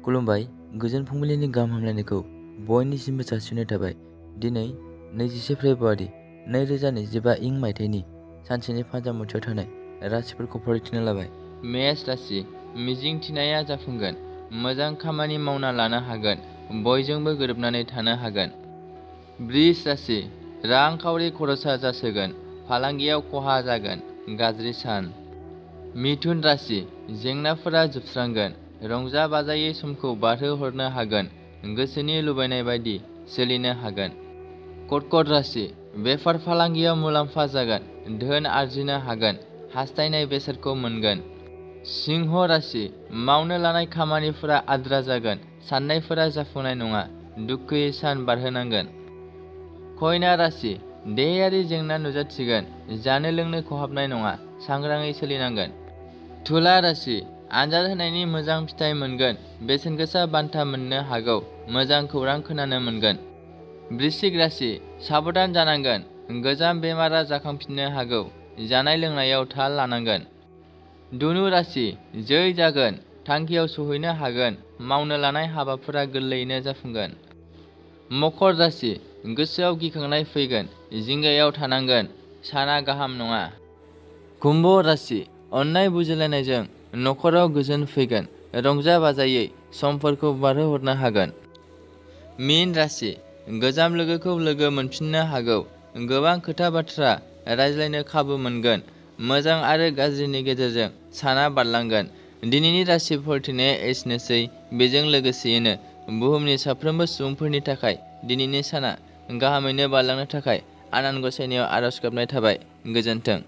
खुलुमबाय गोजोन फुंबिलिनि गाहाम हामलायनायखौ बयनिसिमबो जासिहरनाय थाबाय। दिनै 21 फेब्रुआरि 2025 इं मायथाइनि सानसेनि फाजामुथियाव थानाय राशिफोरखौ फरायथिना लाबाय। मेष राशि मिजिंथिनाया जाफुंगोन, मोजां खामानि मावना लानो हागोन, बयजोंबो गोरोबनानै थानो हागोन। वृष राशि रांखावरि खरसा जासोगोन, फालांगियाव खहा जागोन, गाज्रि सान। मिथुन राशि जेंनाफोरा जोबस्रांगोन, रंजा बाजायै समखौ बारहोहरनो हागोन, गोसोनि लुबैनाय बायदि सोलिनो हागोन। कर्कट राशि बेफार फालांगियाव मुलाम्फा जागोन, धोन आरजिनो हागोन, हास्थायनाय बेसादखौ मोनगोन। सिंह राशि मावनो लानाय खामानिफोरा आद्रा जागोन, साननायफोरा जाफुंनाय नङा, दुखुयै सान बारहोनांगोन। कन्या राशि देहायारि जेंना नुजाथिगोन, जानो लोंनो खहाबनाय नङा, सांग्राङै सोलिनांगोन। तुला राशि आनजाद होनायनि मोजां फिथाइ मोनगोन, बेसेनगोसा बान्था मोननो हागौ, मोजां खौरां खोनानो मोनगोन। वृश्चिक राशि साबधान जानांगोन, गोजाम बेमारा जाखांफिननो हागौ, जानाय लोंनायाव थाल लानांगोन। धनु राशि जै जागोन, थांखियाव सौहैनो हागोन, मावनो लानाय हाबाफोरा गोरलैयैनो जाफुंगोन। मकर राशि गोसोआव गिखांनाय फैगोन, जिंगायाव थानांगोन, साना गाहाम नङा। कुम्भ राशि अननाय बुजिलायनायजों नखराव गोजोन फैगोन, रंजा बाजायै समफोरखौ बारहोहरनो हागोन। मीन राशि गोजाम लोगोखौ लोगो मोनफिननो हागौ, गोबां खोथा बाथ्रा रायज्लायनो खाबु मोनगोन, मोजां आरो गाज्रिनि गेजेरजों साना बारलांगोन। दिनैनि राशि फरायथिनाया एसेनोसै। बेजों लोगोसेयैनो बुहुमनि साफ्रोमबो सुबुंफोरनि थाखाय दिनैनि साना गाहामैनो बारलांनो थाखाय आनान गसाइनियाव आरज गाबनाय थाबाय। गोजोन्थों।